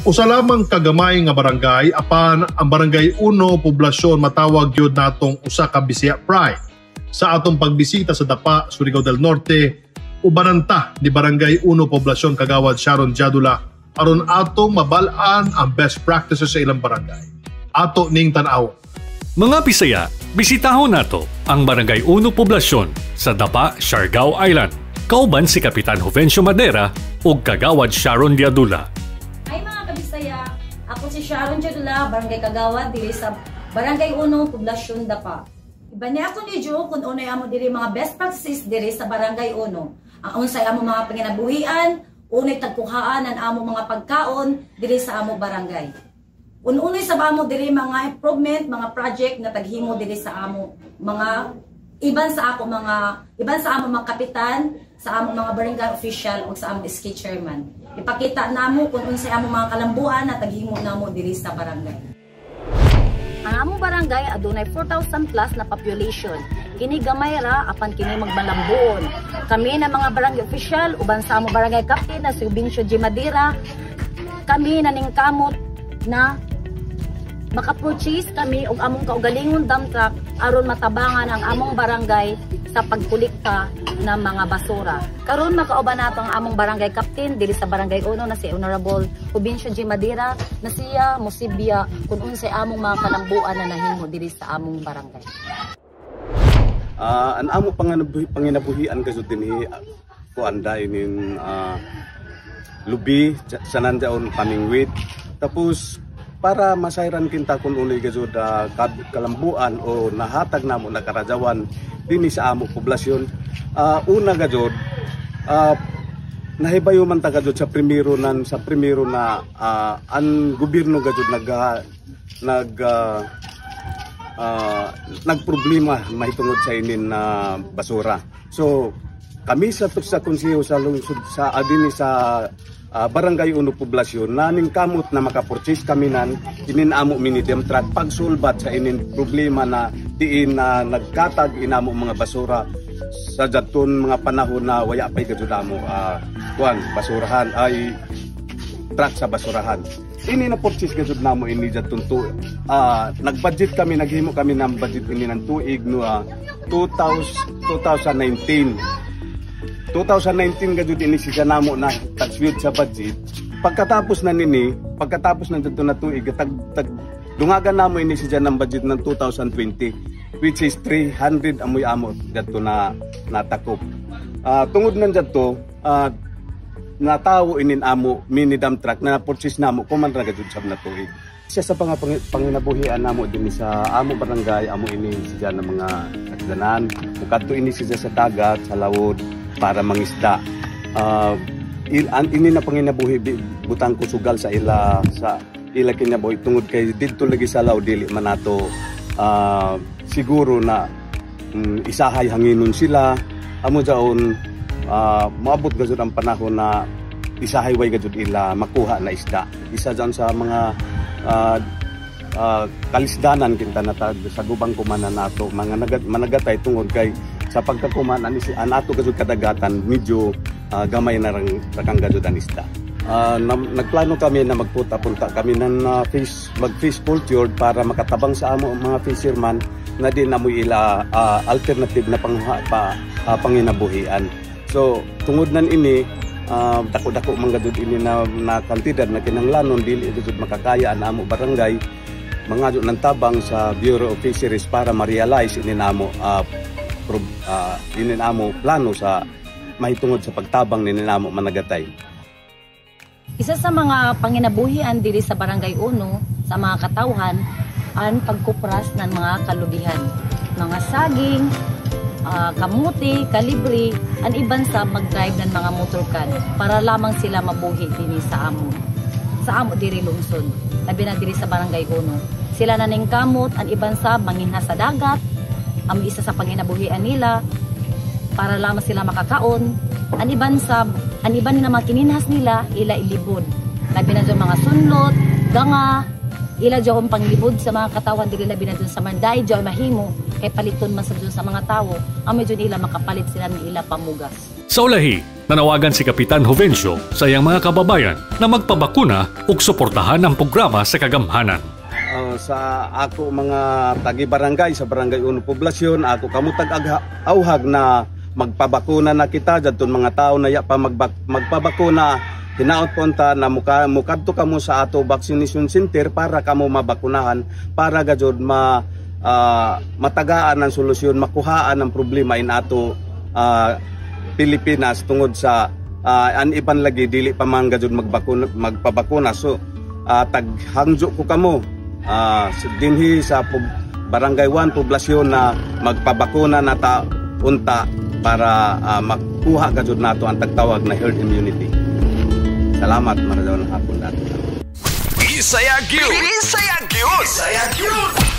Usa lamang kagamay nga barangay, apan ang Barangay 1 Poblasyon matawag gyud natong usa ka Bisaya Pride. Sa atong pagbisita sa Dapa, Surigao del Norte, ubanan ta ni Barangay 1 Poblasyon Kagawad Sharon Jadula aron atong mabal-an ang best practices sa ilang barangay. Ato ning tan-awon. Mga Bisaya, bisitahon nato ang Barangay 1 Poblasyon sa Dapa, Siargao Island. Kauban si Kapitan Jovencio Madera ug Kagawad Sharon Diadula. Hi, mga kabisaya! Ako si Sharon Jadula, Barangay Kagawad, diri sa Barangay 1, Poblasyon Dapa. Iba niya ako ni Joe kung unay amo diri mga best practices diri sa Barangay 1. Ang unsay amo mga panginabuhian, unay tagkuhaan ang amo mga pagkaon diri sa amo barangay. Ununay sa amo diri mga improvement, mga project na taghimo diri sa amo mga iban sa ako mga iban sa amo mga kapitan, sa amo mga barangay official ug sa amo SK chairman. Ipakita namo kung unsay amo mga kalambuan na taghimo namo diri sa barangay. Ang among barangay adunay 4,000 plus na population. Kini gamay ra, apan kini magmalambuon. Kami na mga barangay official uban sa among barangay captain na si Ubincio G. Madera, kami naningkamot na maka-purchase kami og among kaugalingon dump truck aron matabangan ang among barangay sa pagkolekta ng mga basura. Karon, makauban nato ang among barangay captain diri sa Barangay Uno na si Honorable Jovencio G. Madera na siya mosibya kung unsay among mga kalambuan na nahimo diri sa among barangay. Ang amo panginabuhian gazud dinhi, kuan inin lubi sa nandaon pamingwit. Tapos para masayran kinta kung unay gazud kalambuan o nahatag namo na karajawan dinhi sa amo poblasyon, una gazud, nahibayo man ta gazud sa primero na ang gobyerno gazud nag nag nagproblema mahitungod sa inin na basura. So kami sa konseho sa lungsod sa adini sa Barangay Uno Poblasyon naning kamot na makapurchase kami nan inin amo mini dump truck pagsulbat sa inin problema na diin na nagkatag inamo mga basura sa jadton mga panahon na waya pay gazud amo kuan basurahan ay truck sa basurahan. Ini na purchase gazud namo ini jadton tu nag-budget kami, naghimo kami ng budget ini ng tuig no 2000, 2019. 2019 gajud ini siya namo na tagswid sa budget. Pagkatapos na nini, pagkatapos ng jadto na tuig, tag, tag dungagan namo ini siya ng budget ng 2020, which is 300 amoy amo jadto na natakop. Tungod ng jadto, natawo inin amo mini dump truck na purchase namo kuman ra gajud sab na tuig. Siya sa mga panginabuhian namo dinhi sa amo barangay, amo ini siya ng mga sakdanan. Mukadto ini siya sa dagat, sa lawod para mangisda. Ini na panginabuhi butang ko sugal sa ila kinabuhi tungod kay didto lagi sa law dili man nato siguro na isahay hanginon sila amo jaon moabot gazud ang panahon na isahay way gazud ila makuha na isda. Isa dyan sa mga kalisdanan kinta na sa gubang kumana nato mga managatay tungod kay sa pagkakuman ani si an ato gazud kadagatan medyo gamay na rang rakang gazud ang isda. Nagplano kami na magpunta-punta kami ng fish mag fish culture para makatabang sa amo mga fisherman na di na mo ila alternative na panginabuhian. So tungod nan ini dako-dako man gajud ini na kantidad na kinahanglanon, dili gajud makakaya ang amo barangay mangadyo ng tabang sa Bureau of Fisheries para ma-realize ini namo ini namo plano sa mahitungod sa pagtabang nini namo managatay. Isa sa mga panginabuhian diri sa Barangay Uno sa mga katawhan ang pagkupras ng mga kalubihan. Mga saging, kamuti, kalibri, ang iban sa mag-drive ng mga motorcar para lamang sila mabuhi dinhi sa amo diri lungsod. Labi na diri sa Barangay Uno. Sila na ning kamot, ang iban sa manginha sa dagat, ang isa sa panginabuhian nila para lamang sila makakaon. Ang iban na mga kininhas nila ila ilibod. Labi na dyan mga sunlot, ganga, ila dyan panglibod sa mga katawan dili, labi na dyan sa Manday, dyan mahimo kay paliton man sa dyan sa mga tawo, ang medyo nila makapalit sila ng ila pamugas. Sa ulahi, Nanawagan si Kapitan Jovencio sa iyang mga kababayan na magpabakuna ug suportahan ang programa sa kagamhanan. Sa ako mga tagi barangay sa Barangay Uno Poblasyon, ako kamo tag auhag na magpabakuna na kita jadton mga tao na ya pa magpabakuna, hinaot po unta na mukadto kamo sa ato vaccination center para kamo mabakunahan, para gajud ma matagaan ang solusyon, makuhaan ang problema in ato Pilipinas, tungod sa an iban lagi dili pa man gajud magbakuna, magpabakuna. So taghangjo ko kamo dinhi sa Barangay 1 Poblasyon na magpabakuna na ta unta para makuha gajud nato ang tagtawag na herd immunity. Salamat, maradon hapon nato. Bisaya gyud. Bisaya gyud. Bisaya gyud.